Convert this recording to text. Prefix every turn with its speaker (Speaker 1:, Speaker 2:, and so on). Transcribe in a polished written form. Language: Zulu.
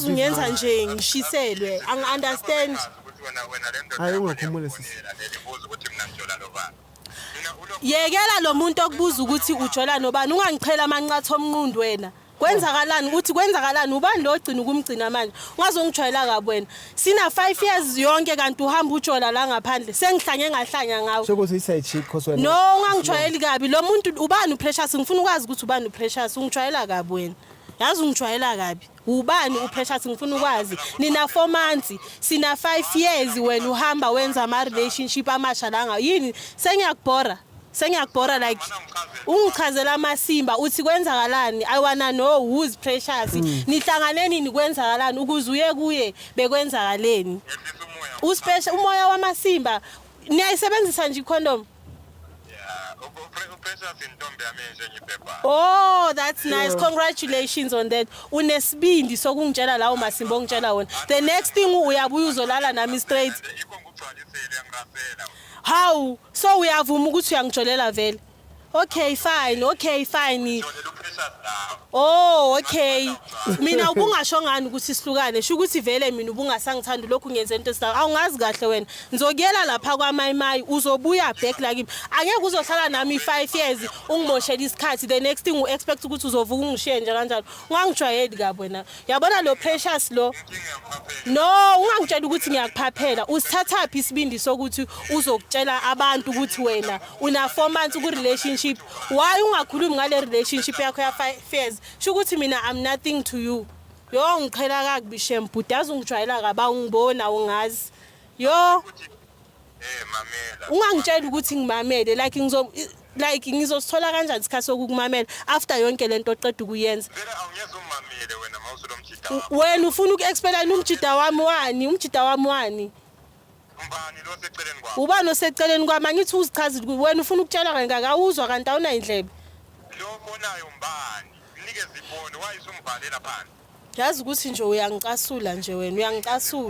Speaker 1: Ungenza nje ngishiselwe, angi-understand.
Speaker 2: Ukuthi wena le ndoda
Speaker 3: Hayi,
Speaker 2: yakho
Speaker 3: ungakhumuli, sisi.
Speaker 2: liyakufonela, lelibuza ukuthi mina ngijola nobani. Mina ulokhu
Speaker 1: Yekela lo muntu okubuza ukuthi ujola nobani, ungangichela amanqatha omnqundu wena. Kwenzakalani uthi kwenzakalani? Ubani lo ogcina ukumgcina manje? Ungazongijwayela kabi wena. Sina 5 years yonke kanti uhamba ujola la ngaphandle. Sengihlange ngahlanya ngawe.
Speaker 3: Sho ukuthi uyi-side chick 'cause wena.
Speaker 1: No, ungangijwayeli kabi. Lo muntu ubani uPrecious? Ngifuna ukwazi ukuthi ubani uPrecious. Ungijwayela kabi wena. Yazi ungijwayela kabi. Ubani uPrecious? Ngifuna ukwazi. Nina 4 months, sina 5 years, wena uhamba wenza ama relationship amasha la ngayo. Yini? Sengiyakubhora. Sengiyakubhora, like ungichazela amasimba uthi kwenzakalani. I wanna know who's Precious. Nihlangane nini? Kwenzakalani ukuze uye kuye? Bekwenzakaleni?
Speaker 2: Yehlisa umoya.
Speaker 1: Uspecial umoya wamasimba. Niyayisebenzisa nje icondom?
Speaker 2: Ya, uPrecious intombi yami enje engibhebhayo.
Speaker 1: Oh, that's nice. Congratulations on that. Unesibindi sokungitshela lawo masimba ongitshela wona. The next thing uyabuya uzolala nami straight.
Speaker 2: Yikho ngikugcwalisile, uyangirasela.
Speaker 1: How? So uyavuma ukuthi uyangijolela vele? Okay, fine. Okay, fine.
Speaker 2: Jolela uPrecious lawo.
Speaker 1: Oh, okay. Mina ubungasho ngani ukuthi sihlukane? Sho ukuthi vele mina ubungasangithandi, lokhu ngenze into esila. Awungazi kahle wena. Ngizokuyela lapha kwaMayimayi, uzobuya back la kimi. Angeke uzohlala nami 5 years ungimoshela isikhathi. The next thing u-expect ukuthi uzovuka ungishiye nje kanjalo. Ungangijwayeli kabi wena. Yabona lo Precious lo.
Speaker 2: Inkinga yakuphaphela.
Speaker 1: No, ungangitshela ukuthi ngiyakuphaphela. Usithathaphi isibindi sokuthi uzokutshela abantu ukuthi wena una 4 months ku relationship? Why ungakhulumi ngale relationship yakho ya 5 years? Sho ukuthi mina I'm nothing to you. Yo, ngiqhela kakubi shem bhuti, yazi ungijwayela kabi, awungibona ungazi. Yo,
Speaker 2: Ukuthi mamela.
Speaker 1: Ungangitshela ukuthi ngimamele, like ngizosithola kanjani isikhathi sokukumamela after yonke lento oqeda ukuyenza?
Speaker 2: Vele awungeze umamele wena mawusulo mjida wakho.
Speaker 1: Wena ufuna uku-explain umjida wami wani? Umjida wami wani?
Speaker 2: Ngubani lo seceleni kwakho?
Speaker 1: Ubani oseceleni kwami? Angithi uzichazile wena ufuna ukutshela kangaka, awuzwa kanti awunayo indlebe.
Speaker 2: Lo ofonayo mbani? Mnikeze ifoni, wayisumvalela phansi.
Speaker 1: Yazi ukuthi nje uyangicasula nje wena, uyangicasula.